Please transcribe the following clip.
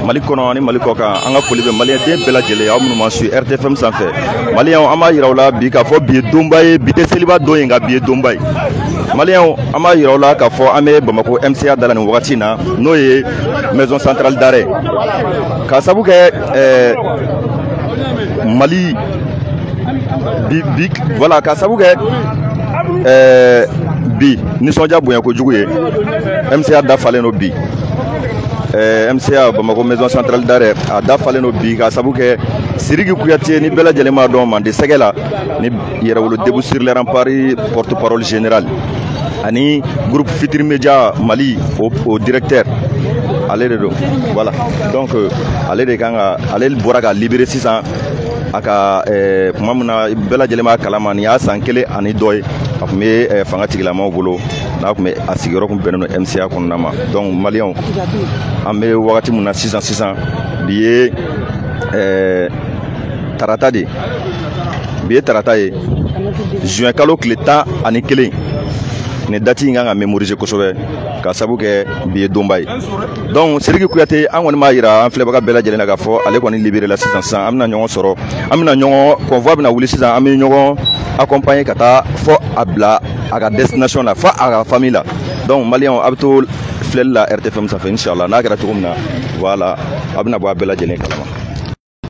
Mali kɔnɔ ni Mali kɔ kan an ka foli bɛ maliyɛnden bɛɛ lajɛlen aw minnu ma su RTFM sanfɛ maliyɛnw an b'a yira aw la bi k'a fɔ bi ye donba ye bi tɛ seliba don ye nka bi ye donba ye maliyɛnw an b'a yira aw la k'a fɔ an bɛ Bamakɔ MCA da la nin wagati in na n'o ye maison centrale d'arrêt k'a sabu kɛ Mali bi voilà k'a sabu kɛ bi nisɔndiya bonya kojugu ye MCA dafalen don bi. MCA Bamako maison centrale d'arrêt a dafalen don bi k'a sabu kɛ Sidiki Kouyaté ni bɛɛ lajɛlen b'a dɔn Mande sɛgɛ la ni Yɛrɛwolo debout sur les remparts porte-parole général ani groupe Futurs Médias Mali o directeur ale de don voilà donc ale de kan ka ale bɔra ka libérer sisan a ka kuma min na bɛɛ lajɛlen b'a kalama nin y'a san kelen ani dɔ ye a tun bɛ fanga tigilamaw bolo n'a tun bɛ a sigiyɔrɔ tun bɛnnen don MCA kɔnɔna ma donc maliyɛnw an bɛ wagati min na sisan sisan bi ye tarata de bi ye tarata ye juin kalo tile 11 nin date in kan ka mémoriser kosɛbɛ ka sabu kɛ bi ye donba ye donc Sidiki Kouyaté an kɔni b'a yira an filɛbaga bɛɛ lajɛlen na k'a fɔ ale kɔni libéré la sisan sisan an bɛna ɲɔgɔn sɔrɔ an bɛna ɲɔgɔn convoi bɛna wuli sisan an bɛ ɲɔgɔn accompagner ka taa fɔ a bila a ka destination na fɔ a ka famille la donc maliyɛnw a bɛ to filɛli la RTFM sanfɛ inchallah n'a kɛra cogo min na voilà a bɛna bɔ a bɛɛ lajɛlen kalama.